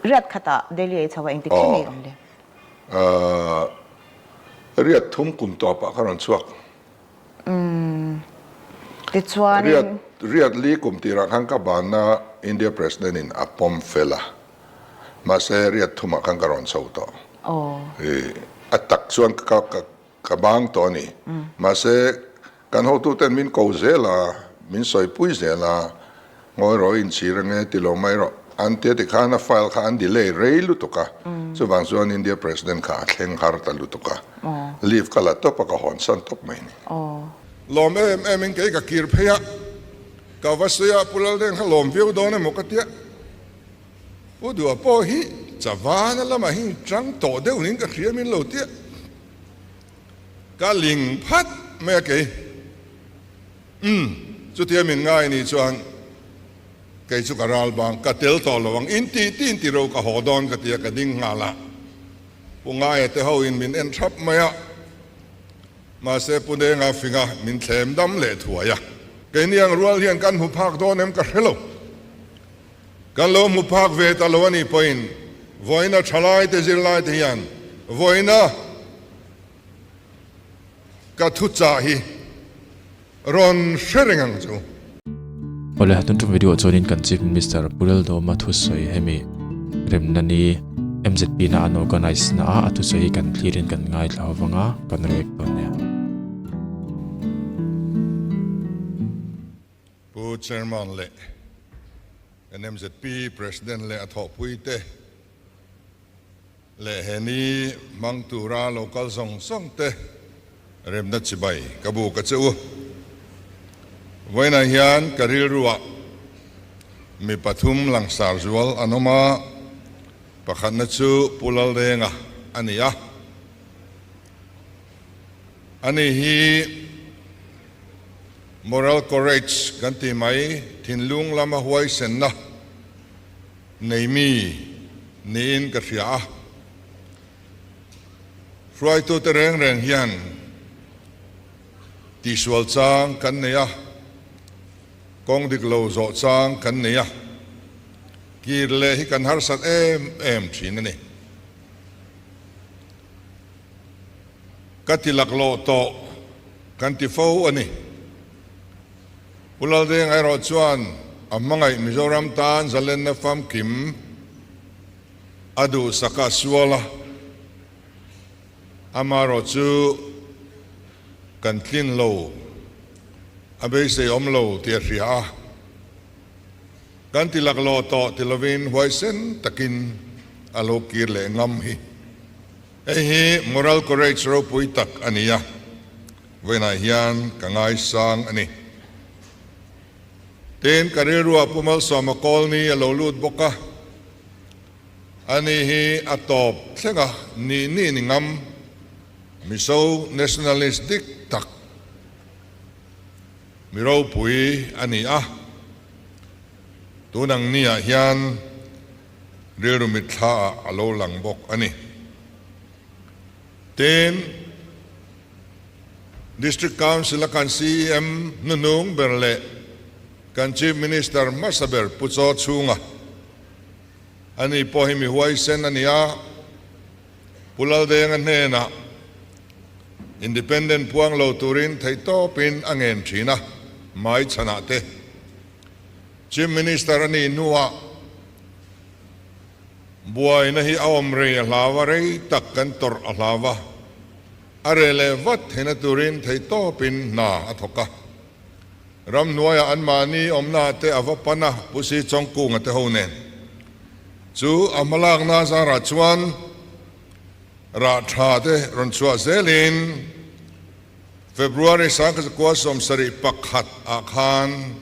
Riat khatah Delhi a i chho a, engtik thleng nge i awm le? Aw, riat thum kum tawpah ka rawn chhuak. Umm, tichuanin. Riat li kum tirah khan ka banna India President in a pawm fel a, mahse riat thumah khan ka rawn chho tawh. A tak chuan ka Ka bang tawh a ni. Mahse, kan hotuten min ko zel a, min sawipui zel a, ngawi rawh i inchhir ange ti lo mai rawh. An tia tikhan a file kha an delay rei lutuk a, chuvang chuan India President kha a thleng har ta lutuk a, leave ka la tawp a, ka hawnsan tawp mai a ni. Lawm em em in kei ka kir phei a, ka va sawi a, Pu Laldeng kha lawm viau dawn emaw ka tia. Pu Dua pawh hi Chavana lamah hi tang tawh deuh niin ka hria min lo tia. Ka ling phat mai a kei. Umm, chutia min ngai ni chuan kei chu ka ral bang, ka tel tawh lo ang, in ti ti in ti ro ka haw dawn ka ti a, ka ding nghal a. Pu Ngaia te ho in min en thap mai a, mahse Pu Denga finga min thlem dam leh thuai a. Keini ang rual hian kan hmu phak dawn em ka hre lo. Kan lo hmu phak ve ta lo a nih pawhin vawiina thalaite zirlaite hian vawiina ka thuchah hi rawn hre reng ang chu. Awle, tun tum video chuanin kan Chief Minister Pu Laldawma thusawi hemi remna ni MZP na an organise na a, a thusawi hi kan thlirin kan ngaithla ho vang a, kan rek dawn nia. Pu Chairman leh NMZP President leh a thawhpuite leh he ni hmang tura lo kal zawng zawng te remna chibai ka buk a che u. Vawiinah hian ka rilruah mi pathum langsar zual an awm a, pakhatna chu Pu Laldenga a ni a. Ani hi Moral courage kan ti mai, thinlung lama huaisenna nei mi niin ka hria a. Hruaitute reng reng hian tihsual chang kan nei a, kawng dik lo zawh chang kan nei a, kir leh hi kan harsat em em thin a ni. Ka ti laklawh tawh kan ti fo a ni. Pu Laldeng erawh chuan a hmangaih Mizoram tan zalenna famkim a duhsak a sual a, amaherawh chu kan tlin lo, a beisei awm lo tih a hria a. Kan ti laklawh tawh ti lovin huaisen takin a lo kir leh ngam hi. Hei hi moral courage ropui tak a ni a, vawiinah hian ka ngaisang a ni. Tin, ka rilruah Pu Malsawma Kawlni a lo lut bawk a, ani hi a tawp thleng a, nih nih ni ngam, Mizo nationalist dik tak, mi ropui a ni a, tun ang niah hian Rilru mitthla ah a lo lang bawk a ni. Tin, District Council a kan CEM hnuhnung ber leh kan Chief Minister hmasa ber Pu Chaw Chhunga a ni pawh hi mi huaisen a ni a, Pu Laldenga hnenah Independent puang lo turin theihtawpin a ngen thin a, mai chhanah te. Chief Minister a nih hnuah buaina hi a awm rei a hlau a, rei tak kan tawrh a hlau a, a reh leh vat theihna turin theihtawpin hna a thawk a. Ramhnuaiah anmahni awmna te a va pan a, Pu Si Chawngkunga te ho nen. Chu a hmalakna zarah chuan rah tha te rawn chhuah zelin, February sangkazakua 71 ah khan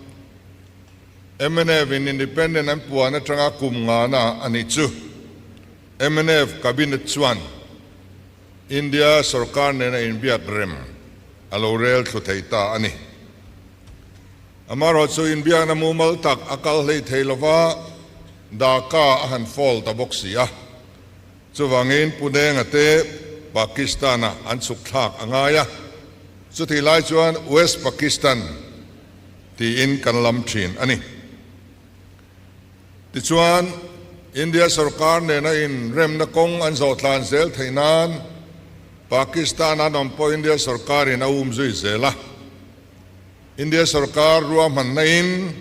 mnf in Independent an puan atanga kum ngana a nih chu. Mnf Cabinet chuan India sorkar nena inbiak rem a lo rel thlu thei ta a ni. Amaherawhchu chu inbiakna mumal tak a kal hlei thei lova Dhaka a han fall ta bawk si a. Chuvangin Pu Denga te Pakistan-a an chhuk thlak a ngai a, chutih lai chuan West Pakistan tiin kan lam thin a ni. Tichuan. India sorkar nena inremna kawng an zawh tlan zel theih nan Pakistan an awm pawh India sorkarin a um zui zel a. India sorkar ruahmanna in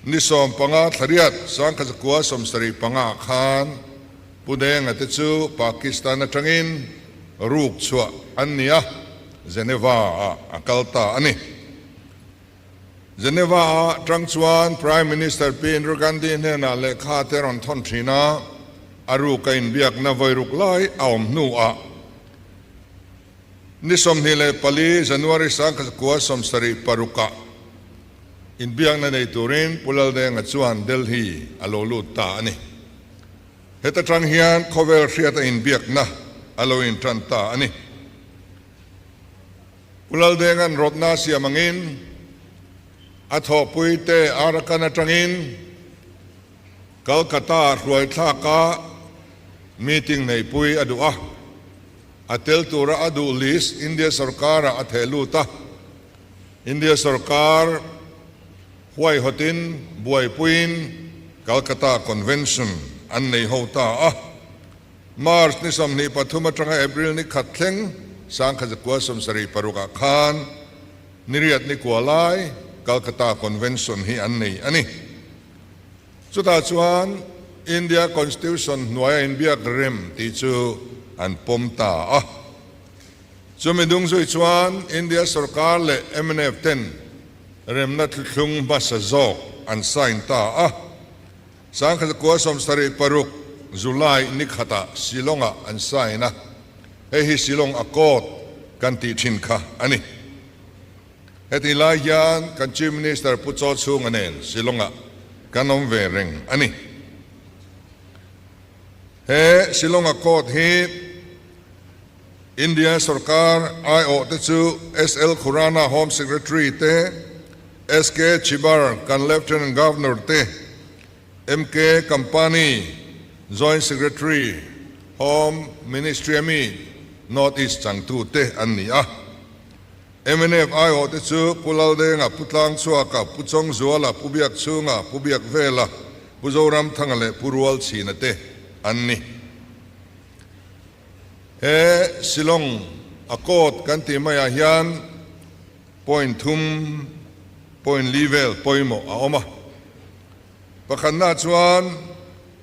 ni 15 thlariat 1975 ah khan Pu Denga te chu Pakistan atangin ruk chhuah an ni a, Geneva ah a kal ta a ni. Geneva ah tang chuan Prime Minister Pi Indira Gandhi hnenah lehkha te rawn thawn thin a, a ruk a inbiakna vawiruk lai a awm hnuah Ni 24 January 1976 ah inbiakna nei turin Pu Laldenga chuan Delhi a lo lut ta a ni. Heta tang hian khawvel hriata inbiakna a lo intan ta a ni. Pu Laldenga'n rawtna siam angin a thawhpuite Arakan atangin Calcutta hruaithlaka meeting neihpui a duh a, a tel tura a duh list India sorkara a theh lut a, India sorkar huaihawtin buaipuiin Calcutta Convention an nei ho ta a. March ni 23 atanga April ni khat thleng 1976 ah khan niriat ni kua lai Calcutta Convention hi an nei a ni. Chutah chuan India Constitution hnuaia inbiak rem tih chu an pawm ta a. Chumi dung zui chuan India sorkar leh mnf ten remna thluthlung hmasa zawk an sign ta a. 1976 July ni khatah Shillong-ah an sign a, hei hi Shillong Accord kan tih thin kha a ni. Heti lai hian kan Chief Minister Pu Chaw Chhunga nen Shillong-ah kan awm ve reng a ni. He Shillong Accord hi India sorkar aiawh te chu SL Khurana Home Secretary te, SK Chhibar kan Lieutenant Governor te, MK Kampani Joint Secretary Home Ministry ami North East changtu te an ni a. Mnf aiawh te chu Pu Laldenga, Pu Tlangchhuaka, Pu Chawngzuala, Pu Biakchhunga, Pu Biakvela, Pu Zoramthanga leh Pu Rualchhina te an ni. He Shillong Accord kan tih maiah hian point thum, point li vel pawimawh a awm a. Pakhatna chuan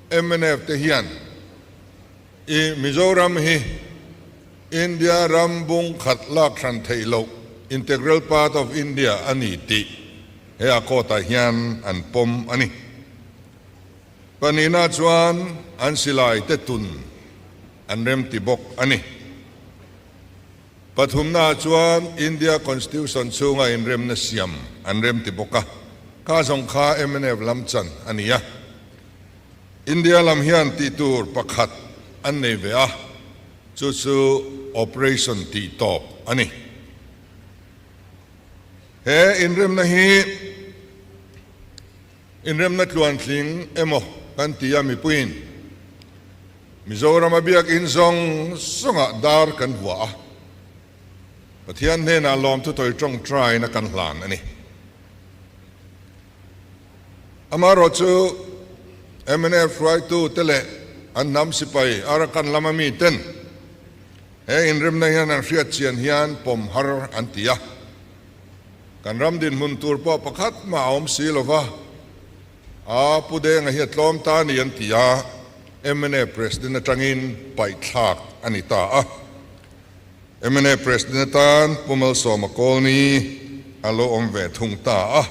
mnf te hian I Mizoram hi India ram bung khat lak hran theih loh, integral part of India, a ni tih he Accord ah hian an pawm a ni. Pahnihna chuan an silai te tun an remti bawk a ni. Pathumna chuan India Constitution chhunga inremna siam an remti bawk a, kha zawng kha mnf lam chan a ni a. India lam hian tih tur pakhat an nei ve a, chu chu operation tih tawp a ni. He inremna hi inremna tluantling emaw kan ti a mipuiin Mizoram a biakinn zawng zawngah dar kan vuah a, Pathian hnenah lawmthu tawi tawngtaina kan hlan a ni. Amaherawh chu mnf hruaitu te leh an hnam sipai Arakan lama mi ten he inrimna hian an hriat chian hian pawm har an ti a. Kan ram dinhmun tur pawh pakhat mah a awm si lo va, a Pu Denga hi a tlawm ta a ni an ti a, mnf President atangin paihthlak a ni ta a. Mnf President atan Pu Malsawma Kawlni a lo awm ve thung ta a.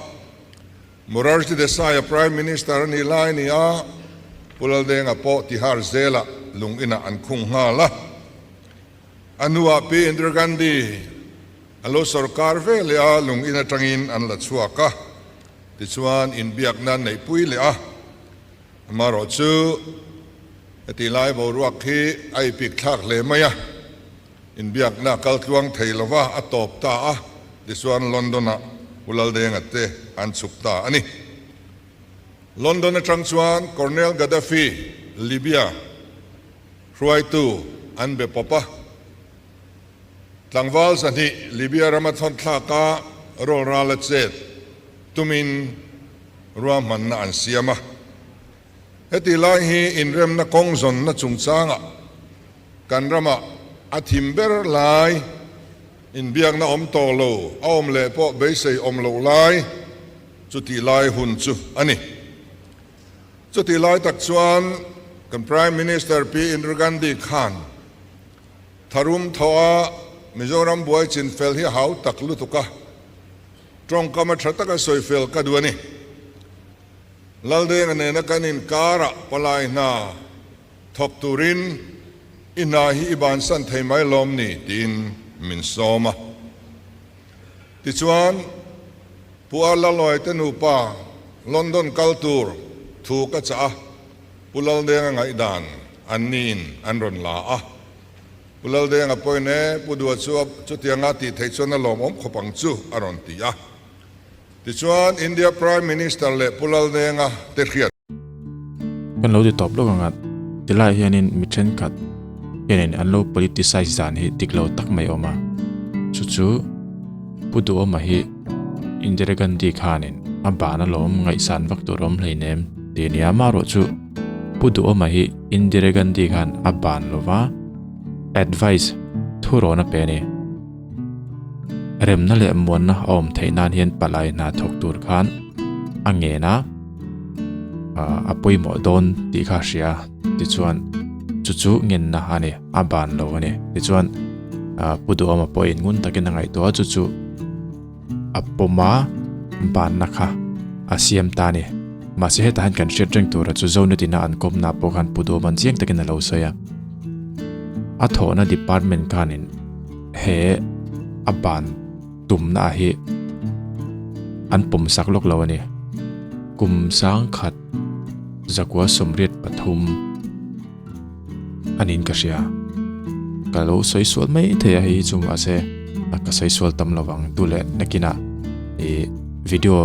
Morarji Desai a Prime Minister a nih lai ni a, Pu Laldenga pawh Tihar zelah lung inah an khung nghal a. A hnuah Pi Indira Gandhi a lo sorkar ve leh a, lung in atangin an la chhuak a, tichuan inbiakna an neihpui leh a. Amaherawh chu heti lai boruak hi a ipik thlak hle mai a, inbiakna a kal tluang thei lo va, a tawp ta a, tichuan London-ah Pu Laldenga te an chhuk ta a ni. London atang chuan Colonel Gaddafi, Libya hruaitu an be pawp a, tlangval 200 Libya rama thawnthlaka rawlrala chet tumin ruahmanna an siam a. Heti lai hi inremna kawng zawnna chungchangah kan ramah a thim ber lai, inbiakna awm tawh lo, a awm leh pawh beisei awm loh lai, chutih lai hun chu a ni. Chutih lai tak chuan kan Prime Minister Pi Indira Gandhi khan tharum thawha Mizoram buai chinfel hi a hau tak lutuk a, tawngkam a tha taka sawifel ka duh a ni. Laldenga nena kan inkarah palai hna thawk turin i hna hi i bansan thei mai lawm ni tiin min sawm a. Tichuan, Pu A Lalawi te nupa London kal tur thu ka chah a, Pu Laldenga ngaihdan an niin an rawn la a. Pu Laldenga pawhin e, Pu Dua chu chutianga tih theih chuan a lawmawm khawp ang chu a rawn ti a. Tichuan, India Prime Minister leh Pu Laldenga te hriat. Kan lo ti tawp lawk ang a, tilaiah hianin mi thenkhat hianin an lo politicize dan hi dik lo tak mai a awm a, chu chu Pu Duhawma hi Indira Gandhi khanin a ban alawm ngaihsan vak tur a awm hleinem tih a ni a, amaherawhchu Pu Duhawma hi Indira Gandhi khan a ban lova advice thurawn a pe a ni. Remna leh muanna a awm theih nan hian palai hna thawk tur khan a ngen a, a pawimawh dawn tih kha a hria a, tichuan chu chu ngenna a ni, a ban lo a ni. Tichuan Pu Duhawma pawhin ngun takin a ngaihtuah a, chu chu a pawm a, banna kha a siam ta a ni. Mahse hetah hian kan hriat reng tura chu Zonutina an kawmna pawh khan Pu Duhawma'n chiang takin a lo sawi a, a thawhna department khanin he a ban tumna hi an pawm sak lawk lo a ni. Kum sangkhat zakua 83 a niin ka hria. Ka lo sawi sual mai thei a hei hi chu mahse ka sawi sual tam lo vang tu leh nakinah ih video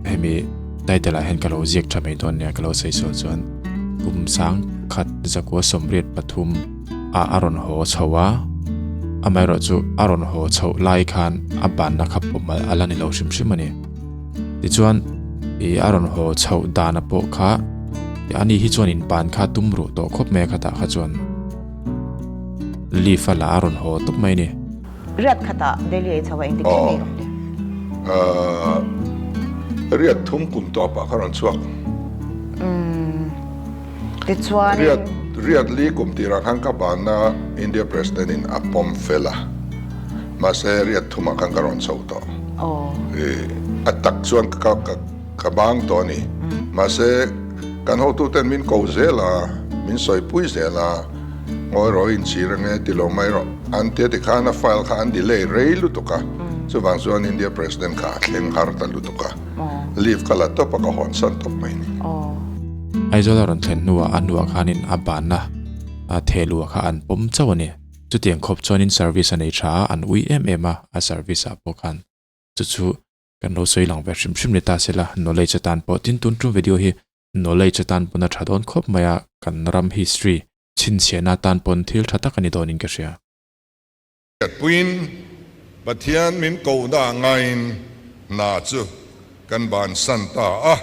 hemi title ah hian ka lo ziak tha mai dawn nia ka lo sawi sual chuan kum sangkhat zakua 83 a a rawn haw chho a, amaherawh chu a rawn haw chhoh lai khan a banna kha pawm a la ni lo hrim hrim a ni. Tichuan ih a rawn haw chhoh dana pawh kha ani hi chuan inpan kha tum ruh tawh khawp mai a khatah kha chuan leave a la a rawn haw tawp mai a ni. Riat khatah Delhi ei chho a engtik thleng ei awm le? Aw, riat thum kum tawpah kha rawn chhuak. Umm. Tichuan. Riat riat li kum tirah khan ka banna India President in a pawm fel a, mahse riat thumah khan ka rawn chho tawh. I a tak chuan ka ka ka bang tawh a ni. Mahse kan hotuten min ko zel a, min sawipui zel a, ngawi rawh i inchhir ange ti lo mai rawh an tia tikhan a file kha an delay rei lutuk a, chuvang chuan India President kha a thleng har ta lutuk a, leave ka la tawp a ka hawnsan tawp mai ni. Aizawl a rawn thlen hnuah a hnuah khanin a banna a thehluah kha an pawm chauh a ni. Chutiang khawp chuanin service a nei tha a, an ui em em a, a service ah pawh khan chu chu kan lo sawi lang ve hrim hrim ni ta sela, knowledge atan pawh tin tun tum video hi knowledge atan pawn a tha dawn khawp mai a, kan ram history chhinchhiahna atan pawn thil tha tak a ni dawnin ka hria. Hriatpuiin Pathian min kohna ngaiin hna chu kan bansan ta a.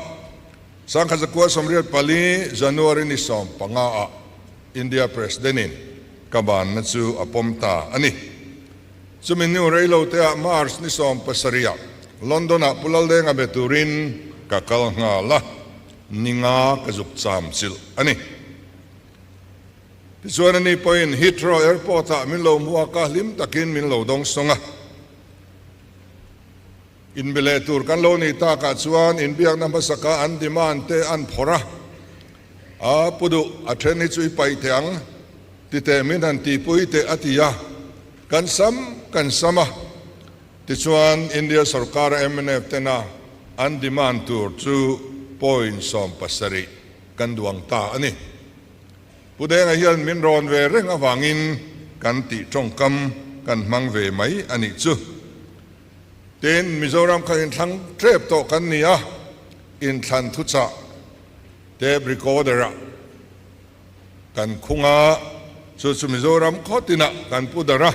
Sangkhat zakua 84 January ni 15 ah India President in ka banna chu a pawm ta a ni. Chumi hnu reilote ah March ni 17 ah London ah Pu Laldenga be turin ka kal nghal a, ni nga ka zuk cham chilh a ni. Tichuan ani pawhin Heathrow Airport-ah min lo hmuak a, hlim takin min lo dawng sawng a. Inbe leh tur kan lo nih takah chuan inbiakna hmasaka an demand te an phawrh a, A pu duh, a then hi chu i paih teh ang, ti teh min han tihpui teh a ti a, kan sam kan sam a. Tichuan India sorkara mnf tena an demand tur chu point 17 kan duang ta a ni. Pu Denga hian min rawn ve reng avangin kan tih tawngkam kan hmang ve mai a nih chu. Tin, Mizoram kha inthlang tep tawh kan ni a, inthlan thuchah tape recorder-ah kan khung a, chu chu Mizoram khaw tinah kan pu darh a.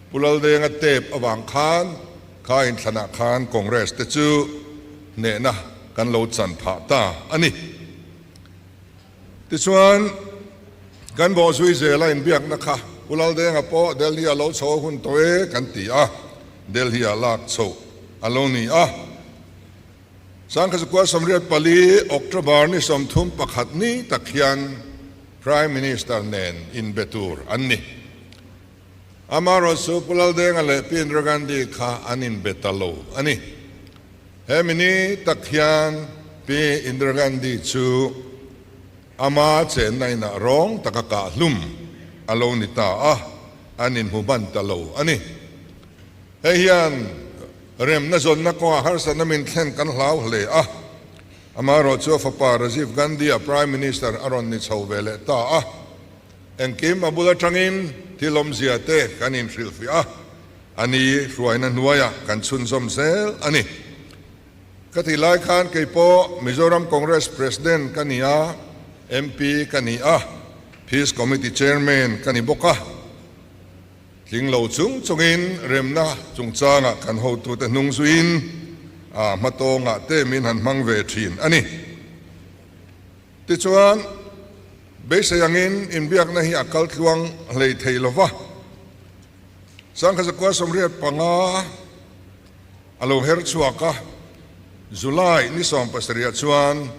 Pu Laldenga tape avang khan kha inthlanah khan Congress te chu hnehna kan lo chan phah ta a ni. Tichuan, kan bawhzui zela inbiakna kha Pu Laldenga pawh Delhi-a lo chho a hun tawh e kan ti a, Delhi-a lak chhoh a lo ni a. Sangkhazakual 84 October ni 31 ni tak hian Prime Minister nen inbe tur an ni. Amaherawhchu Pu Laldenga leh Pi Indira Gandhi kha an inbe ta lo a ni. He mini tak hian Pi Indira Gandhi chu ama chenna inah rawng taka kah hlum a lo ni ta a, an inhmu hman ta lo a ni. Hei hian remna zawnna kawngah harsatna min thlen kan hlau hle a. Amaherawhchu a fapa Rajiv Gandhi-a Prime Minister a rawn ni chho ve leh ta a. Engkim a bul atangin thil awmzia te kan inhrilhfiah a, a ni hruaina hnuaiah kan chhunzawm zel a ni. Ka tih lai khan kei pawh Mizoram Congress President ka ni a, MP ka ni a, Peace Committee Chairman ka ni bawk a. Tling lo chung chungin remna chungchangah kan hotute hnung zuiin a hmatawngah te min han hmang ve thin a ni. Tichuan, beisei angin inbiakna hi a kal tluang hlei thei lo va. Sangkhazakua 85 a lo her chhuak a, July ni 70 ah chuan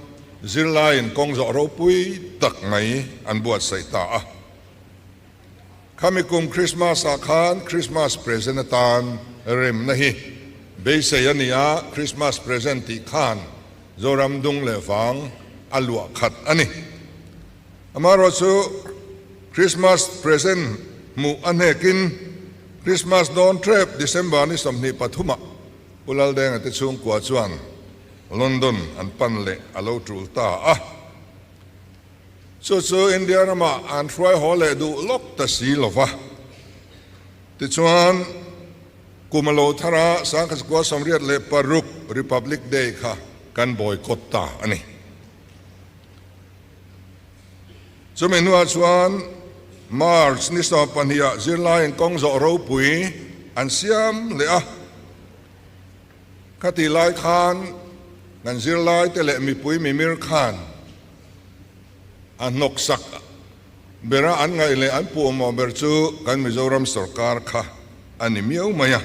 zirlaiin kawng zawh ropui tak mai an buatsaih ta a. Khami kum Krismas ah khan Krismas present atan remna hi beisei a ni a, Krismas present tih khan Zoram dung leh vang a luah khat a ni. Amaherawhchu Krismas present hmuh a hnekin Krismas dawn tep December ni 23 ah Pu Laldenga te chhungkua chuan London an pan leh a lo tul ta a. Chu chu India ramah an hruai haw leh duh lawk ta si lo va. Tichuan, kum a lo thar a, 1986 Republic Day kha kan boycott ta a ni. Chumi hnuah chuan March ni 12 ah zirlaiin kawng zawh ropui an siam leh a. Khatih lai khan kan zirlaite leh mipui mimir khan a hnawksak bera an ngaih leh an puhmawh ber chu kan Mizoram sorkar kha a ni miau mai a.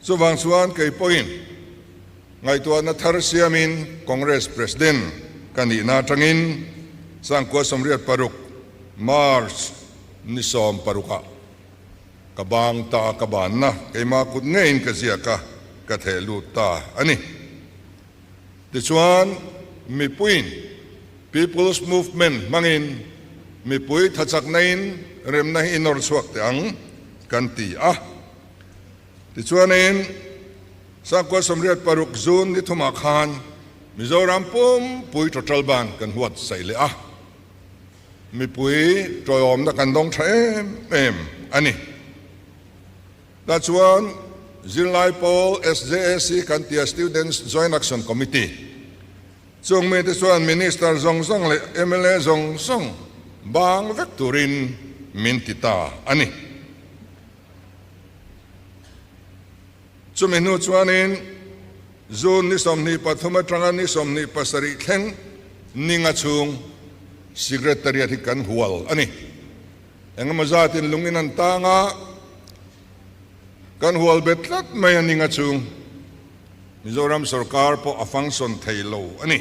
Chuvang chuan kei pawhin ngaihtuahna thar siamin Congress President ka nihna atangin 1986 March ni 16 ah Ka bang ta ka banna keimah kut ngeiin ka ziak a, ka theh lut ta a ni. Tichuan, mipuiin People's Movement hmangin mipui thachaknain remna hi i nawr chhuak teh ang kan ti a. Tichuanin, 1986 June ni thumah khan Mizoram pumpui total ban kan huat saih leh a. Mipui tawiawmna kan dawng tha em em a ni. Tah chuan zirlai pawl SJAC kan tia Students Joint Action Committee chung mite chuan Minister zawng zawng leh mla zawng zawng bang vek turin min ti ta a ni. Chumi hnu chuanin June ni 23 atanga ni 27 thleng ninga chhung Secretariat hi kan hual a ni. Engemaw zatin lungin an tang a, kan hual bet tlat mai a ninga chhung. Mizoram sorkar pawh a function thei lo a ni.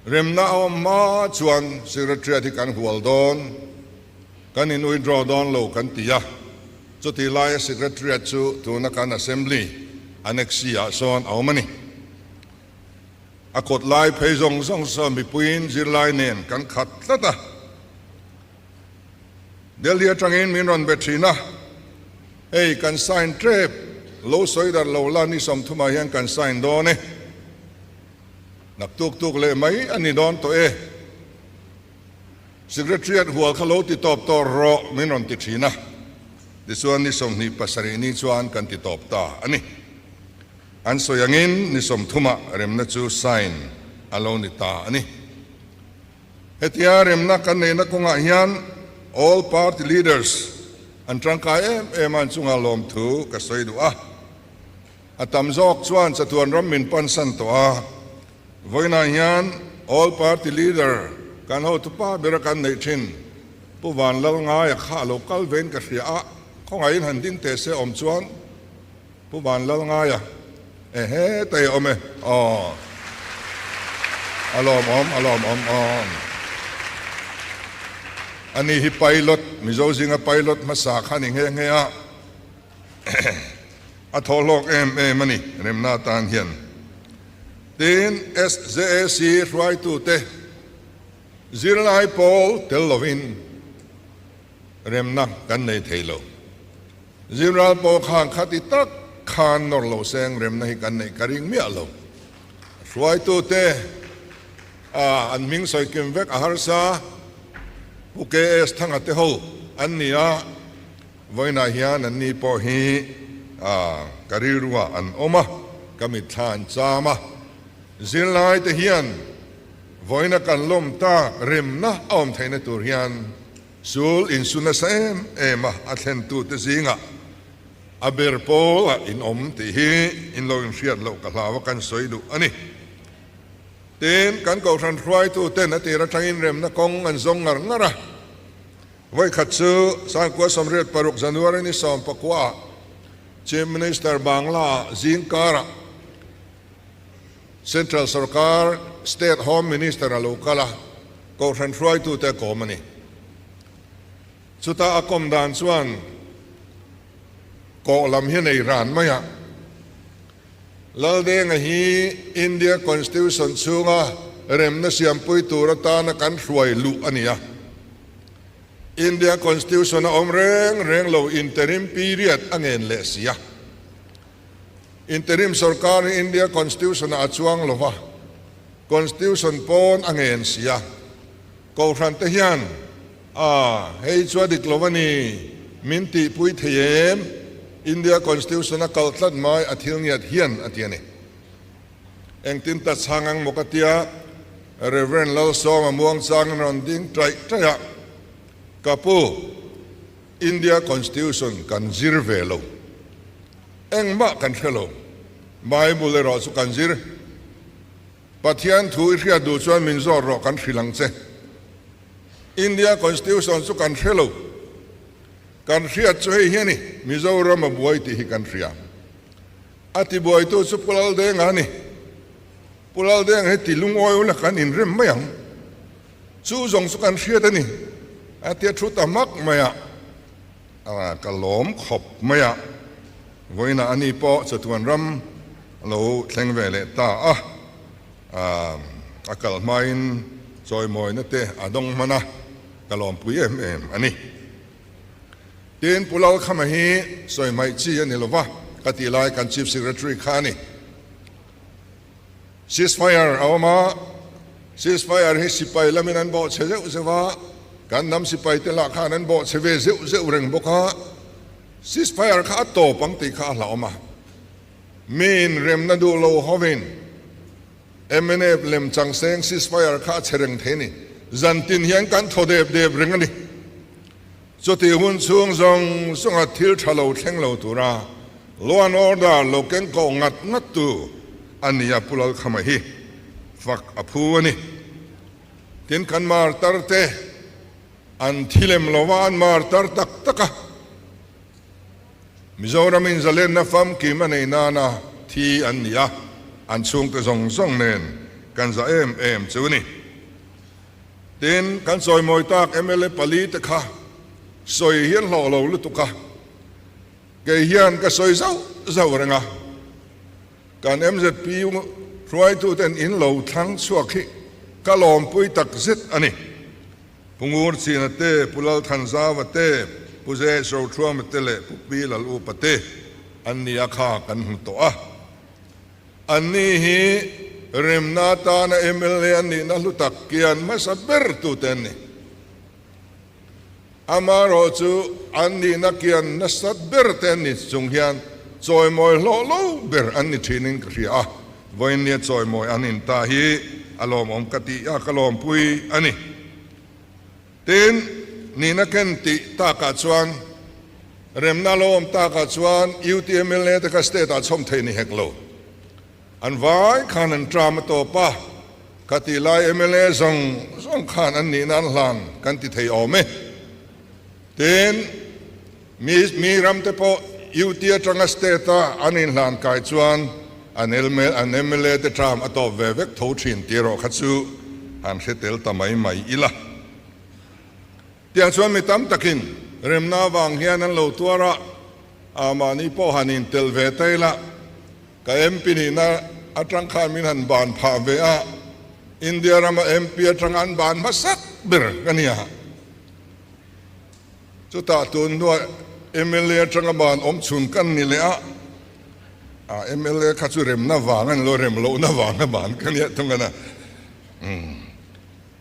Remna a awm hma chuan Secretariat hi kan hual dawn, kan in withdraw dawn lo kan ti a. Chutih laia Secretariat chu tuna kan Assembly Annexe ah sawn a awm a ni. A kawt lai phei zawng zawng sawn mipuiin zirlai nen kan khat tlat a. Delhi atangin min rawn be thin a, hei kan sign tep lo sawi darh lo la ni 30 ah hian kan sign dawn e. Naktuk tuk leh mai a ni dawn tawh e. Secretariat hual kha lo ti tawp tawh rawh min rawn ti thin a, tichuan ni 27 ni chuan kan ti tawp ta a ni. An sawi angin ni 30 ah remna chu sign a lo ni ta a ni. Hetia remna kan neihna kawngah hian all party leaders an tangkai em em a, an chungah lawmthu ka sawi duh a. A tam zawk chuan chatuan ram min pansan tawh a, vawiinah hian. All Party Leader kan hotupa bera kan neih thin Pu Vanlalngaia kha a lo kal vein ka hria a, khawngaihin han ding teh se awm chuan Pu Vanlalngaia ehe tei a awm e aw a lawmawm a lawmawm aw. Ani hi pilot Mizo zinga pilot hmasa kha ni nghe nghe a. A thaw hlawk em em a ni remna atan hian. Tin, SJAC hruaitute zirlai pawl tel lovin remna kan nei thei lo. Zirlai pawl khan khati tak khan nawr lo seng remna hi kan neih ka ring miah lo. Hruaitute an hming sawi kim vek a harsa, Pu KS Thanga te ho an ni a. Vawiinah hian anni pawh hi ka rilruah an awm a, ka mitthla an cham a. Zirlaite hian vawiina kan lawm tak remna a awm theihna tur hian sul insu nasa em em a, a thlentute zingah a ber pawlah in awm tih hi in lo inhriat loh ka hlau a, kan sawi duh a ni. Tin, kan kohhran hruaituten a tir atangin remna kawng an zawng ngar ngar a. Vawikhat chu Sangkua 86 January ni 19 ah Chief Minister Bangla ah zingkarah Central Sorkar State Home Minister a lo kal a, Kohhran hruaitute a kawm a ni. Chuta a kawm dan chuan kawh lam hi a nei ran mai a. Laldenga hi India Constitution chhunga remna siampui tur atana kan hruai luh a ni a. India Constitution a awm reng reng lo interim period a ngen leh si a. Interim sorkar hi India Constitution ah a chuang lo va, Constitution pawn a ngen si a. Kohhran te hian a hei chu a dik lo a ni min tihpui thei em? India Constitution a kal tlat mai a thil ngiat hian a ti a ni. Engtin ta chhang ang maw ka tia, Rev. Lalsawma muangchangin rawn ding taih taih a, Ka pu, India Constitution kan zir ve lo. Engmah kan hre lo. Bible erawh chu kan zir. Pathian thu i hriat duh chuan min zawt rawh kan hrilh ang che. India Constitution chu kan hre lo. Kan hriat chu hei hi a ni, Mizoram a buai tih hi kan hria. A tibuaitu chu Pu Laldenga a ni. Pu Laldenga hi ti lungawi ula kan inrem mai ang. Chu zawng chu kan hriat a ni. A tia thu ta hmak mai a, ka lawm khawp mai a. Vawiinah ani pawh chatuan ram a lo thleng ve leh ta a. A kal hmain chawimawina te a dawng hman a, ka lawmpui em em a ni. Tin, Pu Lalkhama hi sawi hmaih chi a ni lo va, ka tih lai kan Chief Secretary kha a ni. Ceasefire a awm a, ceasefire hi sipai lamin an bawh chhe zeuh zeuh a, kan hnam sipai te lah khan an bawh chhe ve zeuh zeuh reng bawk a, ceasefire kha a tawp ang tih kha a hlauhawm a. Miin remna duh lo hovin mnf lem chang seng ceasefire kha a chhe reng thei a ni. Zantin hian kan thaw dep dep reng a ni. Chutih hun chhung zawng zawnga thil tha lo thleng lo tura Law and Order lo keng kawh ngat ngat tu a ni a, Pu Lalkhama hi fak a phu a ni. Tin, kan martar te an thi lem lo va, an martar tak tak a. Mizoramin zalenna famkim a nei nana thi an ni a, an chhungte zawng zawng nen kan za em em chu a ni. Tin, kan sawimawi tak mla pali te kha sawi hi an hlawh lo lutuk a, kei hian ka sawi zauh zauh reng a, kan mzp hruaituten in lo thlang chhuak hi ka lawmpui tak zet a ni. Pu Ngurchina te, Pu Lalthanzauva te, Pu Zeh Rothuama te leh Pu Pi Lalupa te an nia kha kan hmu tawh a. Anni hi remna atana mla an nihna hlu tak kian hmasa ber tute an ni. Amaherawh chu an nihna kian nasa ber te an ni chung hian chawimawi hlawh lo ber an ni thinin ka hria a, vawiinnia chawimawi an inta hi a lawmawm ka tih a, ka lawmpui a ni. Tin, nihna ken tih takah chuan remna lo awm takah chuan UT mla te kha state ah chhawm thei ni hek lo. An vai khan an tram a tawp a. Ka tih lai mla zawng zawng khan an nihna an hlan kan ti thei awm e. Tin, mi mi ram te pawh UT atanga state a an inhlan kai chuan an an mla te term a tawp ve vek tho thin tih erawh kha chu han hre tel ta mai mai ila. Tiang chuan mi tam takin remna avang hian an lo tuar a, a mahni pawh han intel ve ta ila, ka MP nihna atang khan min han ban phah ve a, India rama MP atanga an ban hmasak ber ka nia. Chutah tun hnuah mla atanga ban awm chhun kan ni leh a, a mla kha chu remna vang a ni lo, rem lohna vanga ban ka nia thung a na.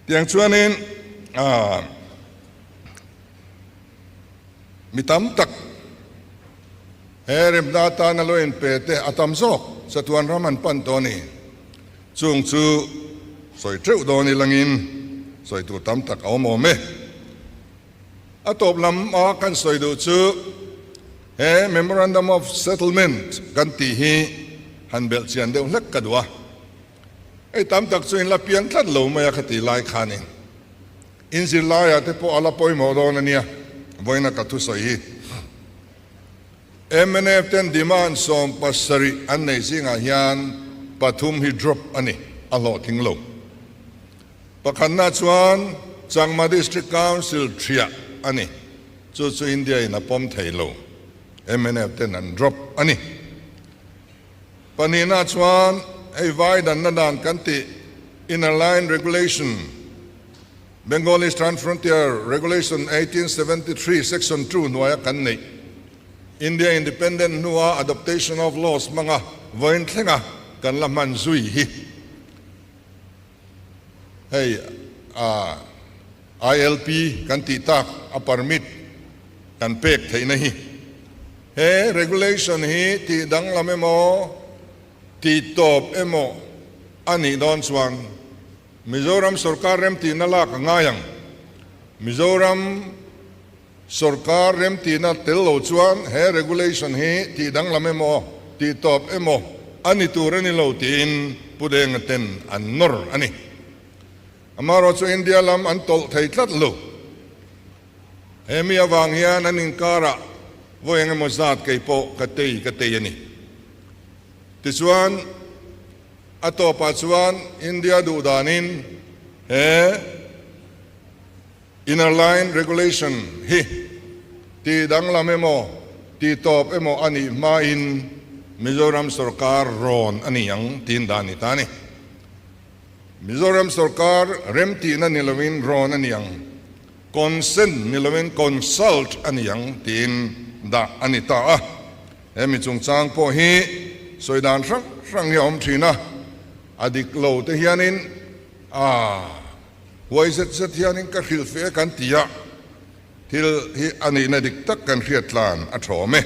Tiang chuanin mi tam tak he remna atana lo inpe te a tam zawk chatuan ram an pan tawh a ni. Chung chu sawi teuh dawn ilangin sawi tur tam tak a awm awm e. A tawp lam a kan sawi duh chu he Memorandum of Settlement kan tih hi han belh chian deuh hlek ka duh a. Hei tam tak chu in la piang tlat lo mai a kha ti lai khanin in zirlaiah te pawh a la pawimawh dawn a nia, vawiina ka thusawi hi. Mnf ten demand 70 an nei zingah hian pathum hi drop a ni, a hlawhtling lo. Pakhatna chuan Changma District Council thiah a ni, chu chu India in a pawm thei lo, mnf ten an drop a ni. Pahnihna chuan hei vai danna dan kan tih Inner Line Regulation, Bengal Eastern Frontier Regulation 1873 Section 2 hnuaia kan neih India Independent hnua Adoptation of Laws hmanga vawiin thlenga kan la hman zui hi hei a ILP kan tih tak a permit kan pek theihna hi. He regulation hi tih danglam emaw, tih tawp emaw a nih dawn chuan Mizoram sorkar remtihna lak a ngai ang. Mizoram sorkar remtihna tel lo chuan he regulation hi tih danglam emaw, tih tawp emaw a ni tur a ni lo tiin Pu Denga ten an nawr a ni. Amaherawhchu India lam an tawlh thei tlat lo. He mi avang hian an inkarah vawi eng emaw zat kei pawh ka tei ka tei a ni. Tichuan, a tawpah chuan India duh danin he Inner Line Regulation hi tih danglam emaw, tih tawp emaw a nih hmain Mizoram sorkar rawn a ni ang tiin dah a ni ta a ni. Mizoram sorkar remtihna ni loin rawn a ni ang, consent ni loin consult a ni ang tiin dah a ni ta a. He mi chungchang pawh hi sawi dan hrang hrang hi a awm thin a, a dik lo te hianin a huai zet zet hianin ka hrilh fe kan ti a, thil hi a nihna dik tak kan hriat tlan a thawm e.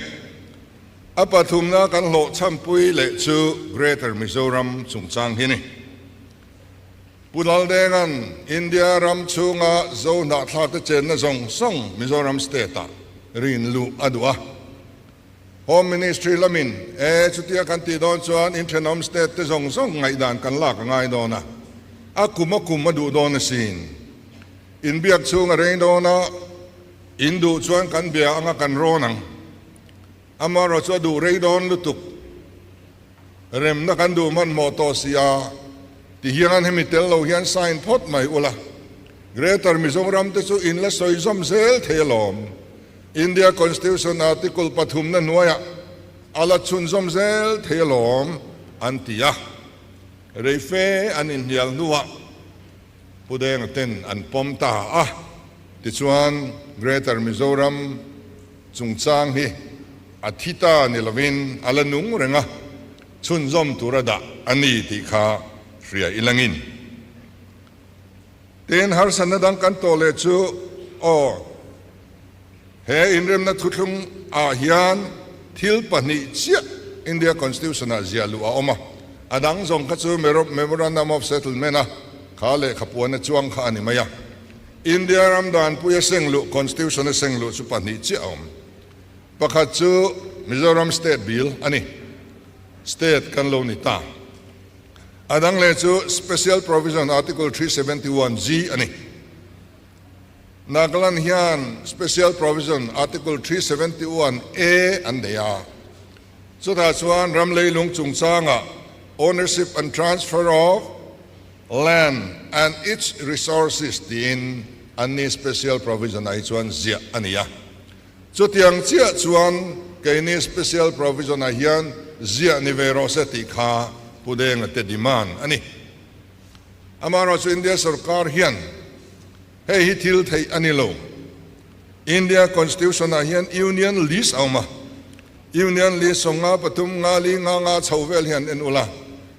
A pathumna kan hlawhchhampui leh chu Greater Mizoram chungchang hi ni. Pu Laldenga'n India ram chhunga Zo hnahthlakte chenna zawng zawng Mizoram state-ah rin luh a duh a. Home Ministry lamin, E, chutia kan tih dawn chuan inthenawm state te zawng zawng ngaihdan kan lak a ngai dawn a, a kum a kum a duh dawn asin. Inbiak chhung a rei dawn a, in duh chuan kan bia anga kan rawn ang. Amaherawh chu a duh rei dawn lutuk. Remna kan duh hmanhmawh tawh si a, ti hian hemi tel lo hian sign phawt mai ula. Greater Mizoram te chu in la sawi zawm zel thei alawm. India Constitution Article pathumna hnuaiah a la chhunzawm zel thei alawm an ti a. Reife an inhnial hnuah Pu Denga ten an pawm ta a, tichuan Greater Mizoram chungchang hi a thi ta ni lovin a la nung reng a, chhunzawm tura dah a ni tih kha hria ilangin. Tin, harsatna dang kan tawh leh chu aw, he inremna thuthlung ah hian thil pahnih chiah India Constitution ah ziah luh a awm a, a dang zawng kha chu Memorandum of Settlement a kha lehkha puan a chuang kha a ni mai a. India ram danpui a seng luh, Constitution a seng luh chu pahnih chiah a awm. Pakhat chu Mizoram State Bill a ni. State kan lo ni ta. A dang leh chu Special Provision Article 371 G a ni. Nagaland hian Special Provision Article 371 A an nei a, chutah chuan ram leilung chungchangah Ownership and Transfer of Land and its Resources tiin anni Special Provision ah hi chuan ziah a ni a. Chutiang chiah chuan keini Special Provision ah hian ziah ni ve rawh se tih kha Pu Denga te demand a ni. Amaherawhchu India sorkar hian hei hi thil theih a ni lo. India Constitution ah hian Union List a awm a, Union List 93 nga li nga nga chho vel hian en ula,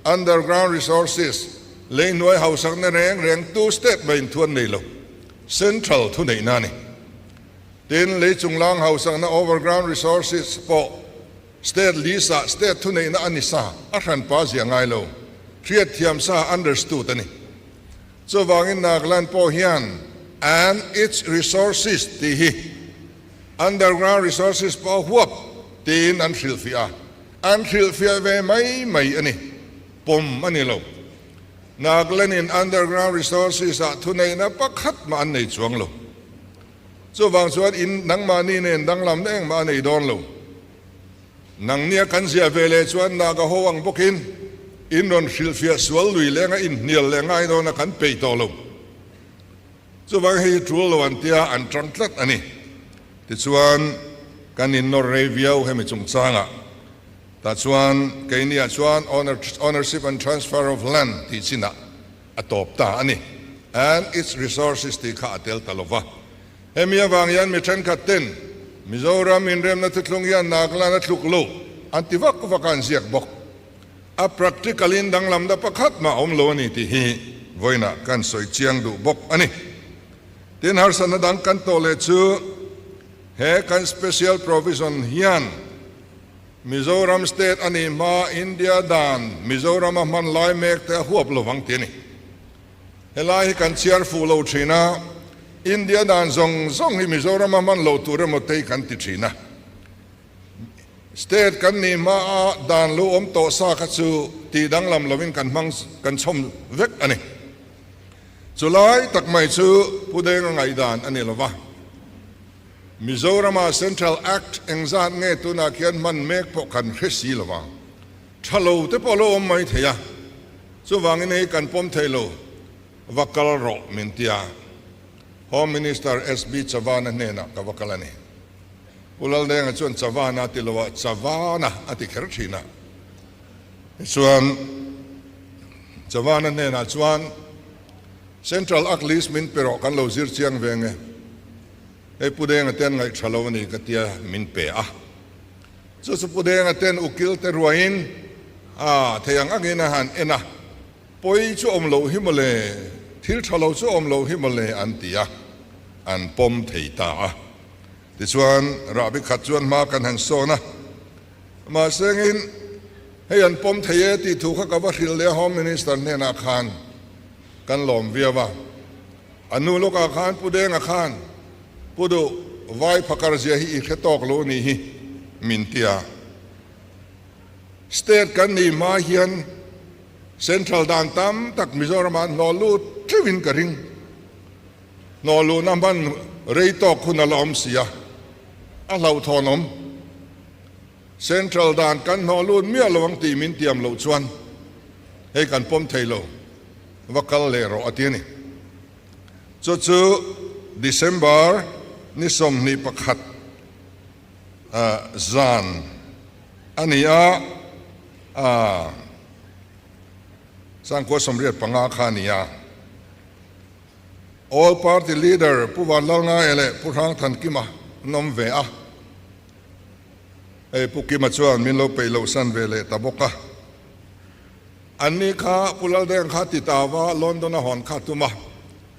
Underground Resources, leihnuai hausakna reng reng tu state mah inthuan nei lo, Central thuneihna a ni. Tin, lei chunglang hausakna Overground Resources pawh State list-ah state thuneihna a ni sa, a hranpa zia ngai lo, hriatthiam sa, understood, a ni. Chuvangin Nagaland pawh hian and its resources tih hi underground resources pawh a huap tiin an hrilhfiah a, an hrilhfiah ve mai mai a ni, pawm a ni lo. Nagaland-in underground resources-ah thuneihna pakhat mah an nei chuang lo. Chuvang chuan in nangmahni nen danglamna engmah a nei dawn lo. Nangnia kan ziah ve leh chuan Naga ho ang bawkin in rawn hrilhfiah sual lui lenga inhnial leh ngai dawna kan peih tawh lo. Chuvang hei hi tul lo an tia an tang tlat a ni. Tichuan kan innawr rei viau hemi chungchangah. Tah chuan keiniah chuan Ownership and Transfer of Land tih chinah a tawp ta a ni. And its resources tih kha a tel ta lo va. Hemi avang hian mi thenkhat ten Mizoram inremna thuthlung hian Nagaland a tluk lo an ti vak vak a an ziak bawk. A practical in danglamna pakhat mah a awm lo a ni tih hi vawiinah kan sawi chiang duh bawk a ni. Tin harsatna dang kan tawh leh chu he kan special provision hian Mizoram state a nih hma India dan Mizoram a hman lai mek te a huap lo vang ti a ni. Helai hi kan chhiar fuh lo thin a, India dan zawng zawng hi Mizoram a hman lo tur emaw te hi kan ti thin a. State kan nih hma a dan lo awm tawh sa kha chu tih danglam lovin kan hmang kan chhawm vek a ni. Chulai tak mai chu Pu Denga ngaihdan a ni lo va. Mizorama Central Act engzat nge tunah khian hman mek pawh kan hre si lo vang. Tha lo te pawh a lo awm mai thei a, chuvangin hei kan pawm thei lo, va kal rawh min ti a. Home Minister SB Chavan-a hnenah ka va kal a ni. Pu Laldenga chuan Chavan-a ti lo a, Chavan-a a ti kher thin a. Tichuan Chavan-a hnenah chuan Central Act list min pe rawh kan lo zir chiang ve nge. Hei Pu Denga te an ngaih tha lo a ni ka tia min pe a. Chu chu Pu Denga ten ukil te ruaiin a thei ang angin a han en a, pawi chu awm loh hi mawle, thil tha lo chu awm loh hi mawle an ti a, an pawm thei ta a. Tichuan rahbi khat chuan hma kan han sawn a, mahsengin hei an pawm thei e tih thu kha ka va hrilh leh a Home Minister hnenah khan kan lawm viau a. A nu lawkah khan Pu Denga khan, Pu Duh, vai phakar zia hi i hre tawk lo nih hi, min ti a. State kan nih hma hian Central dan tam tak Mizoramah an hnawh lut teuhin ka ring. Hnawh luhna hman rei tawk hun a la awm si a, a hlauhthawn awm. Central dan kan hnawh lut miah lo ang tih min tiam loh chuan hei kan pawm thei lo, va kal leh rawh a ti a ni. Chu chu December ni 21 zan a ni a, 1985 kha a ni a. All Party Leader Pu Vanlalngaia leh Pu Hrangthankima an awm ve a. Hei Pu Kima chuan min lo peih loh san ve leh ta bawk a. Anni kha Pu Laldeng kha ti ta va London a hawn kha tum a,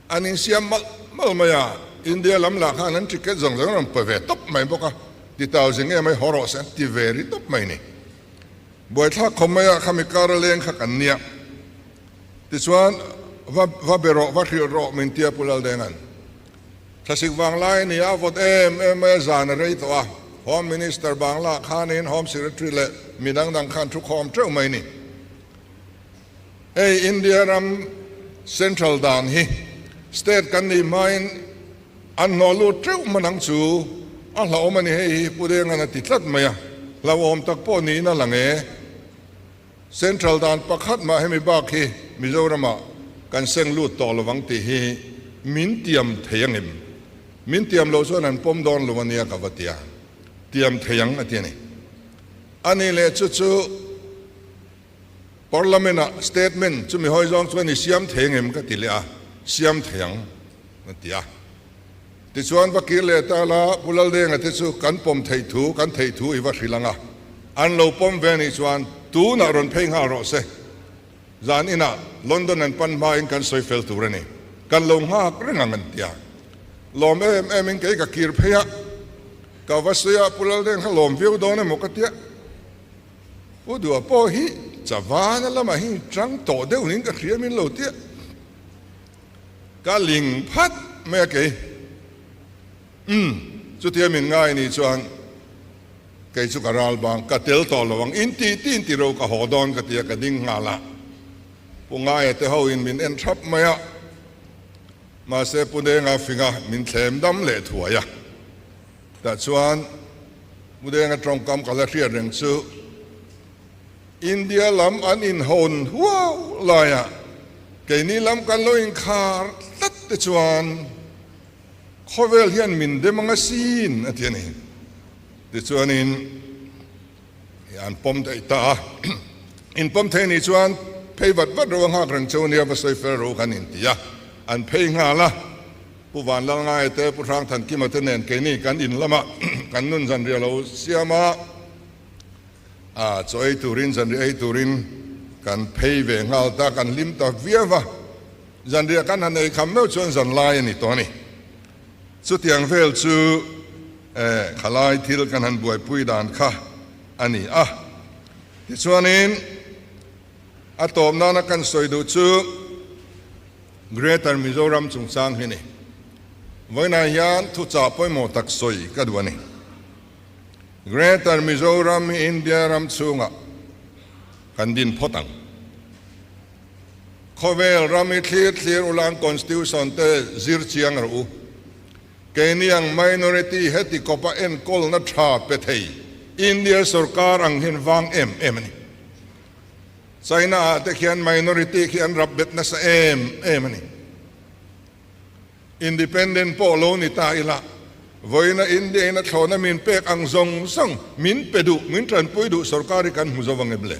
an insiam malh malh mai a, India lam lah khan an ticket zawng zawng rawn pe ve tawp mai bawk a, ti tau zing em ai haw rawh se an ti ve ri tawp mai ni. Buaithlak khawm mai ah khami kar a leng kha kan nia. Tichuan va va be rawh, va hrilh rawh min tia Pu Laldenga'n. Thlasik vang lai a ni a, vawt em em mai a zan a rei tawh a, Home Minister Bangla khanin Home Secretary leh mi dang dang khan thu khawm teuh mai ni. Hei India ram Central dan hi State kan nih hmain an hnawh lut teuh hman ang chu a hlauhawm a ni hei hi Pu Denga'n a ti tlat mai a, hlauhawm tak pawh niin a lang e. Central dan pakhat mah hemi bak hi Mizoramah kan seng lut tawh lovang tih hi min tiam thei angem? Min tiam loh chuan an pawm dawn lo ania ka va ti a, tiam thei ang a ti a ni. A nih leh chu chu Parliament ah statement chumi hawi zawng chuan i siam thei angem ka ti leh a, siam thei ang a ti a. Tichuan va kir leh ta la, Pu Laldenga te chu kan pawm theih thu, kan theih thu i va hrilh ang a, an lo pawm ve anih chuan tunah rawn phei nghal rawh se. Zan inah London an pan hmain kan sawi fel tur a ni. Kan lo nghak reng ang an ti a. Lawm em em in kei ka kir phei a, ka va sawi a, Pu Laldeng kha lawm viau dawn emaw ka tia. Pu Dua pawh hi Chavana lamah hi tang tawh deuh niin ka hria min lo tia. Ka ling phat mai a kei. Umm, chutia min ngai ni chuan kei chu ka ral bang, ka tel tawh lo ang, in tih tih in ti ro ka haw dawn ka ti a, ka ding nghal a. Pu Ngaia te ho in min en thap mai a, mahse Pu Denga finga min thlem dam leh thuai a. Tah chuan Pu Denga tawngkam ka la hriat reng chu, India lam an inhawn huau laiah keini lam kan lo inkhar tlat te chuan khawvel hian min dem ang asin a ti a ni. Tichuanin an pawm daih ta a, in pawm thei nih chuan phei vat vat ro a nghak reng cheu nia va sawi fel ro kan inti a, an phei nghal a. Pu Vanlalngaia te, Pu Hrangthankima te nen keini kan in lamah kan nun zanriah lo siam a. A chaw ei turin, zanriah ei turin kan phei ve nghal ta, kan hlim ta viau va. Zanriah kan han ei kham meuh chuan zan lai a ni tawh a ni. Chutiang vel chu khalai thil kan han buaipui dan kha a ni a. Tichuanin a tawp nana kan sawi duh chu Greater Mizoram chungchang hi a ni. Vawiinah hian thuchah pawimawh tak sawi ka duh a ni. Greater Mizoram hi India ram chhungah kan din phawt ang. Khawvel ram hi thlir thlir ulang Constitution te zir chiang rawh u. Keini ang minority heti kawpa enkawlna tha pe thei India sorkar ang hian vang em em a ni. China ah te khian minority khi an rap bet nasa em em a ni. Independent pawh lo ni ta ila, vawiina India in a thlawhna min pek ang zawng zawng min pe duh, min tanpui duh sorkar hi kan hmu zo vang em le?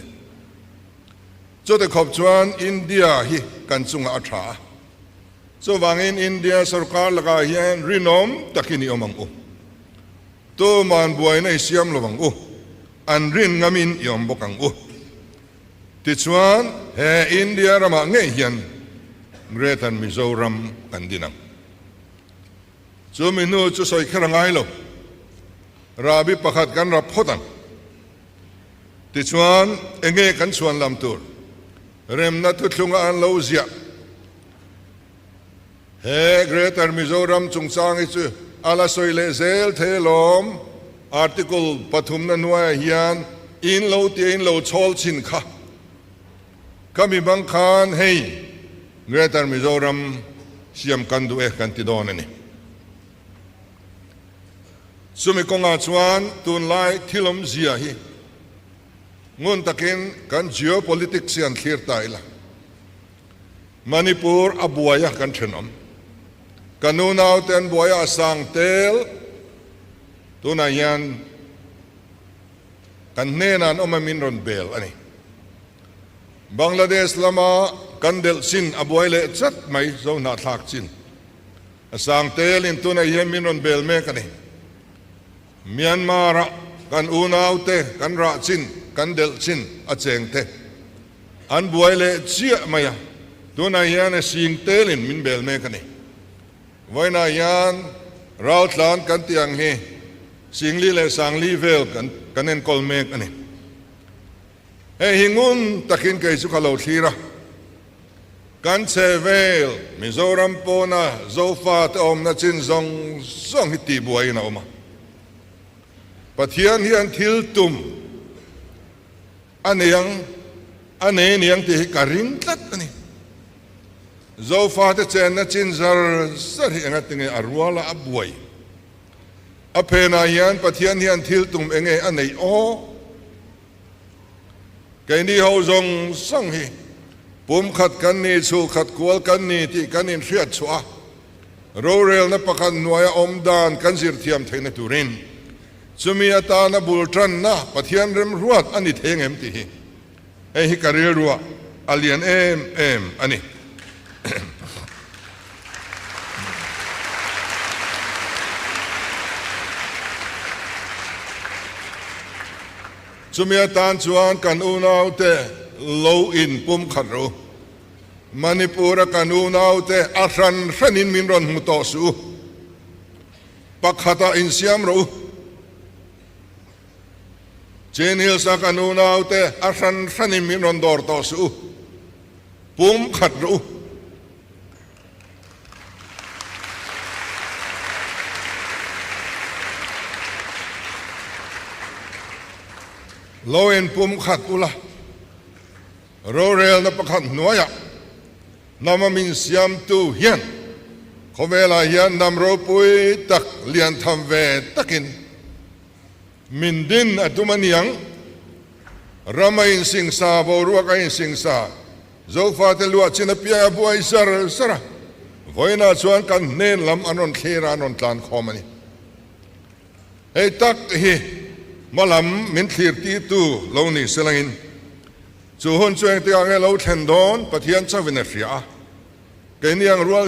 Chute khawp chuan India hi kan chungah a tha a, chuvangin India sorkar lakah hian rinawm takin i awm ang u. Tuman buaina i siam lo ang u, an rin ngamin i awm bawk ang u. Tichuan, he India ramah ngei hian Greater Mizoram kan din ang. Chu mi hnu chu sawi kher a ngai lo. Rahbi pakhat kan rap phawt ang. Tichuan, enge kan chhuan lam tur? Remna thuthlunga an lo ziah. He Greater Mizoram chungchang hi chu a la sawi leh zel thei alawm. Article pathumna hnuaiah hian in lo tia in lo chhawl chhin kha. Ka mi bang khan hei Greater Mizoram siam kan duh e kan ti dawn a ni. Chumi kawngah chuan tunlai thil awmzia hi ngun takin kan geopolitics hi an thlir ta ila. Manipur a buai a kan thenawm. Ka nu naute an buai a a sang tel. Tunah hian kan hnenah an awm a min rawn bel a ni. Bangladesh lama kan delh chin a buai leh chat mai zo hnahthlak chin. A sang telin tunah hian min rawn bel mek a ni. Myanmar-a kan unaute kan rah chin, kan delh chin a cheng te an buai leh chiah mai a, tunah hian a sing telin min bel mek a ni. Vawiinah hian raltlan kan tih ang hi Singli leh Sangli vel kan kan enkawl mek a ni. Hei hi ngun takin kei chu ka lo thlir a, kan chhe vel Mizoram pawna Zofa te awmna chin zawng zawng hi tihbuaiin a awm a. Pathian hian thil tum a nei ang. A nei aniang tih hi ka ring tlat a ni. Zofate chenna chin zar zar hi engatinge a ruala a buai? A phenah hian Pathian hian thil tum enge a neih aw? Keini ho zawng zawng hi pumkhat kan ni, chhulkhat kual kan ni tih kan inhriat chhuah a, rorelna pakhat hnuaia awm dan kan zir thiam theihna turin chumi atana bul tanna Pathian remruat a ni thei angem tih hi hei hi ka rilruah a lian em em a ni. Chumi atan chuan kan unaute lo inpumkhat rawh u. Manipur-a kan unaute a hran hranin min rawn hmu tawh suh u. Pakhatah insiam rawh u. Chin Hills-a kan unaute a hran hranin min rawn dawr tawh suh u. Pumkhat rawh u. Lo in pum khat ula, rorelna pakhat hnuaiah hnama min siamtu hian khawvelah hian hnam ropui tak lian tham ve takin Min din a tum a niang. Ram a insingsa, boruak a insingsa, Zofate luah chin apiang a buai zar zar a. Vawiinah chuan kan hnen lam an rawn thlir a, an rawn tlan khawm a ni. Hei tak hi hma lam min thlir tirtu lo ni selangin chu hun chu engtikah nge lo thlen dawn Pathian chauhin a hria a. Keini ang rual.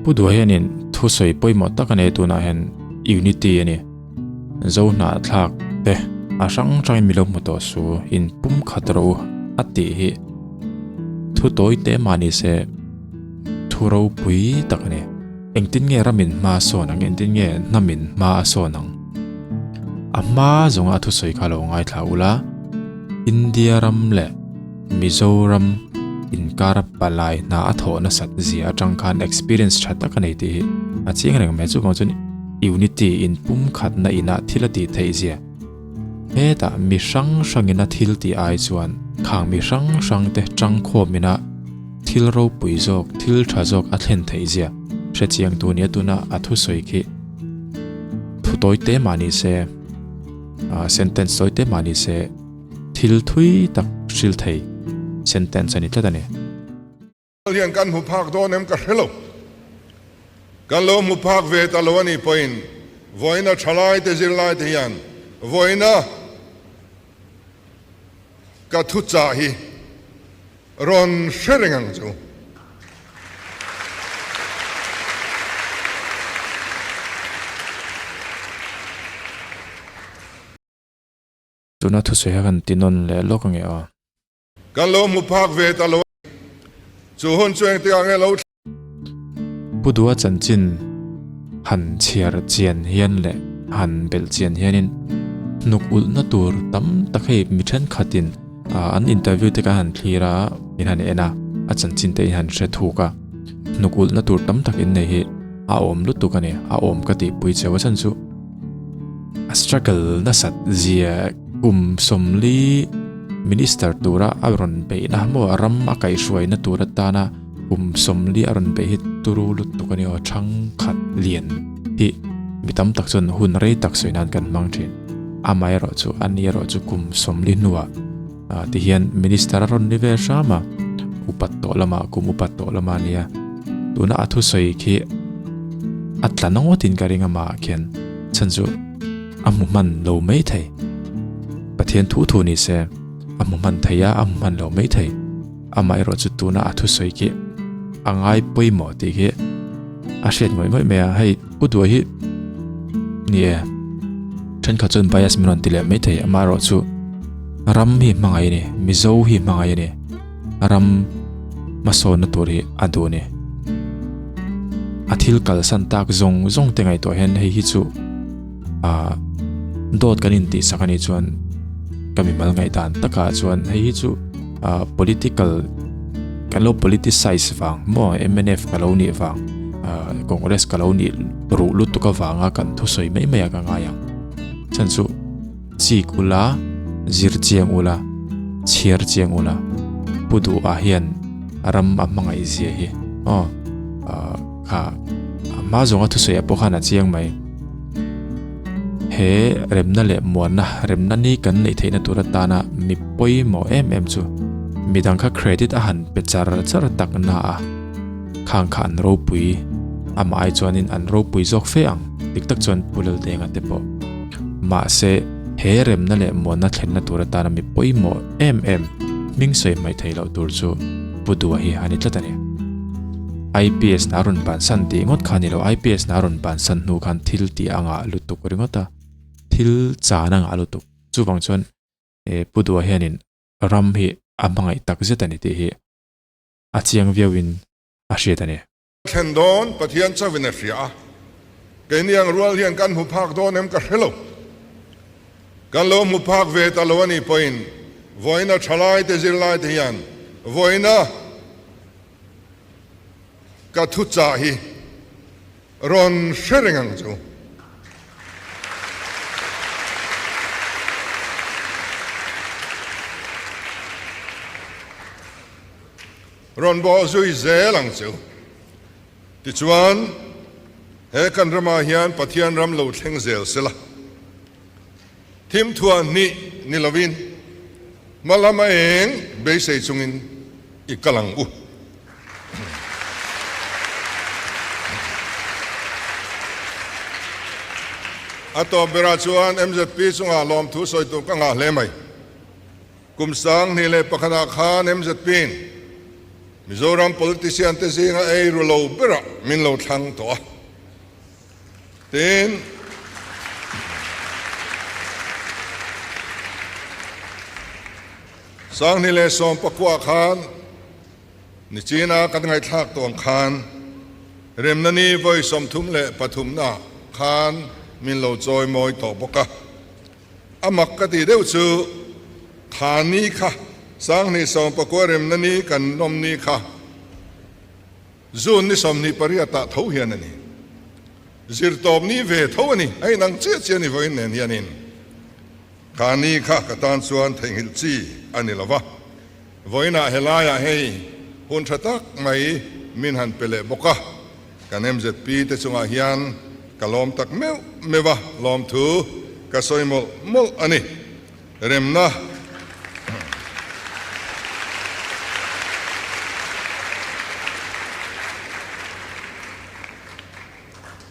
Pu Dua hianin thusawi pawimawh tak a nei tunah hian unity a ni. Zo hnahthlak te a hrang hrangin mi lo hmu tawh su in pum khat rawh u a tih hi thu tawi te mah ni se thu ropui tak a ni. Engtin nge ramin hma a sawn ang, engtin nge hnamin hma a sawn ang? A hma zawnga a thusawi kha lo ngaithla ula, India ram leh Mizoram inkara palai hna a thawh nasat zia atang khan experience tha tak a nei tih hi a chiang reng mai. Chuvang chuan unity in pumkhatna inah thil a tih theih zia hetah mi hrang hrangin a thil tih ai chuan khang mi hrang hrang te tangkhawm ina thil ropui zawk, thil tha zawk a thlen theih zia hre chiang tu nia tuna a thusawi khi thu tawi te mah ni se, sentence tawi te mah ni se. Thil thui tak hril thei sentence a ni tlat a ni. Hian kan hmu phak dawn em ka hre lo. Kan lo hmu phak ve ta lo a nih pawhin vawiina thalaite zirlaite hian vawiina ka thuchah hi rawn hre reng ang chu. Tuna thusawi kha kan ti nawn leh lawk ange aw. Kan lo hmu phak ve ta lo a, chu hun chu engtikah nge lo Pu Dua chanchin han chhiar chian hian leh han belh chian hianin hnuk ulhna tur tam tak hei mi thenkhatin an interview te kan han thlir a, in han en a, a chanchin te in han hre thuk a, hnuk ulhna tur tam tak in nei hi a awm lutuk a ni, a awm ka tihpui cheu a chhan chu. A struggle nasat zia kum sawmli minister tura a rawn beihna maw a ram a kaihhruaina tur atana kum sawmli a rawn beih hi turu lutuk a ni aw thangkhat lian hi mi tam tak chuan hun rei tak sawi nan kan hmang thin. Amaherawh chu a ni erawh chu kum sawmli hnuah tihian minister a rawn ni ve hram a, upat tawh lamah kum upat tawh lamah a nia. Tuna a thusawi khi a tla nawtin ka ring amah khian chhan chu a hmu hman lo mai thei. Pathian thu thu ni se a hmu hman thei a, a hmu hman lo mai thei. Amaherawh chu tuna a thusawi khi a ngai pawimawh tih khi a hriat ngawih ngawih mai a, hei u duai hi ni e thenkhat chuan bias min rawn ti leh mai thei amaherawh chu ram hi hmangaih a ni Mizo hi hmangaih a ni ram hmasawnna tur hi a duh a ni a thil kalsan tak zawng zawng te ngaihtuah hian hei hi chu ah dawt kan intihsak a nih chuan ka mimal ngaihdan takah chuan hei hi chu ah political kan lo politicize vang maw mnf ka lo nih vang ah congress ka lo nih ruh lutuk avanga kan thusawi mai mai a ka ngai ang chhan chu chik ula zir chiang ula. Chhiar chiang ula, Pu Duha hian ram a hmangaih zia hi aw kha a hma zawnga thusawi ah pawh khan a chiang mai. He remna leh muanna, remna ni kan neih theihna tur atana mi pawimawh em em chu midang kha credit a han pe char char tak na a, khang kha an ropui, amah ai chuanin an ropui zawk fe ang, dik tak chuan Pu Laldenga te pawh. Mahse, he remna leh muanna thlenna tur atana mi pawimawh em em hming sawi hmaih theih loh tur chu Pu Dua hi a ni tlat a ni. IPS na rawn bansan tih ngawt kha a ni lo, IPS na rawn bansan hnu khan thil tih a ngah lutuk ringawt a, thil chan a ngah lutuk. Chuvang chuan Pu Dua hianin ram hi a hmangaih tak zet a ni tih hi a chiang viauin a hriat a ni. Thlen dawn Pathian chauhin a hria a, keini ang rual hian kan hmu phak dawn em ka hre lo. Kan lo hmu phak ve ta lo a nih pawhin vawiina thalaite zirlaite hian vawiina ka thuchah hi rawn hre reng ang chu. Rawn bawh zui zel ang chu. Tichuan, he kan ramah hian Pathian ram lo thleng zel sela, thim thuah hnih ni lovin hma lama eng beisei chungin i kal ang u. A tawp berah chuan MZP chungah lawmthu sawi tur ka ngah hle mai. Kum 2001 ah khan MZP-in Mizoram politician te zinga ei ru lo berah min lo thlang tawh a. Tin, 2019 khan Nichina kan ngaihthlak tawh ang khan remna ni vawi 33 na khan min lo chawi mawi tawh bawk a. A mak ka tih deuh chu kha ni kha 2019 remna ni kan awm ni kha June ni 28 ah tho hian a ni. Zirtawp ni ve tho a ni. A inang chiah chiah a ni vawiin nen hianin kha ni kha ka tan chuan theihnghilh chi a ni lo va. Vawiinah helaiah hei hun tha tak mai min han pe leh bawk a. Kan MZP te chungah hian ka lawm tak meuh meuh a, lawmthu ka sawi mawlh mawlh a ni. Remna.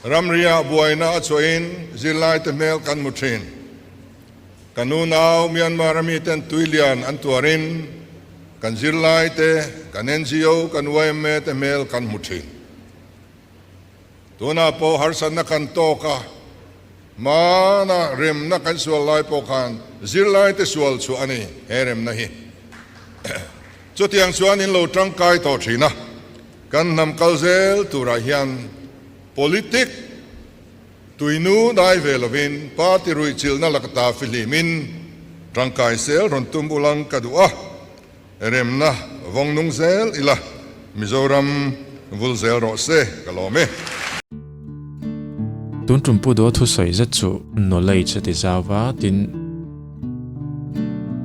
Ramriah buaina a chhuahin zirlaite hmel kan hmu thin. Ka nunau Myanmar a miten tuilian an tuarin kan zirlai te, kan ngo, kan yma te hmel kan hmu thin. Tunah pawh harsatna kan tawk a, hmana remna kan sual lai pawh khan zirlai te sual chhuah a ni he remna hi. Chutiang chuan in lo tangkai tawh thin a, kan hnam kal zel turah hian politic, Tuinu dai ve lovin party ruihchilhna lakata fihlimin tangkai sel rawn tum ulang ka duh a, remna vawng nung zel ila Mizoram vul zel rawh se ka lawm e. Tun tum Pu Dawt thusawi zet chu knowledge a ti zau va, tin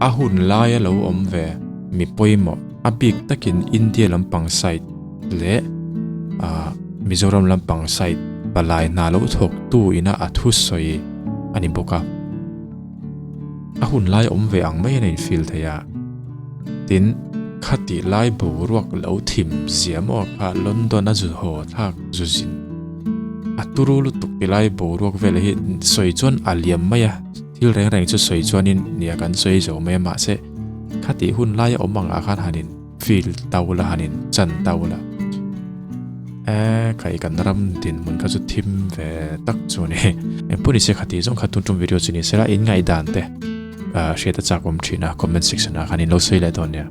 a hun laia lo awm ve mi pawimawh a bik takin India lampang side leh Mizoram lampang side palai hna lo thawktu ina a thusawi a ni bawk a. A hun lai awm ve ang mai a in feel thei a. Tin, khati lai boruak lo thim zia maw kha London a zu haw thlak zu zin. A turu lutuk ti lai boruak vel hi sawi chuan a liam mai a, thil reng reng chu sawi chuanin nia kan sawi zo mai a mahse khati hun lai a awm angah khan han in Feel tau la han in chan tau la. E khai kan ram dinhmun kha chu thim ve tak chu a ni. Engpawh nise kha tih zawng kha tun tum video chu ni sela in ngaihdan te hriat a chak awm thin a comment section ah khan in lo sawi leh dawn nia.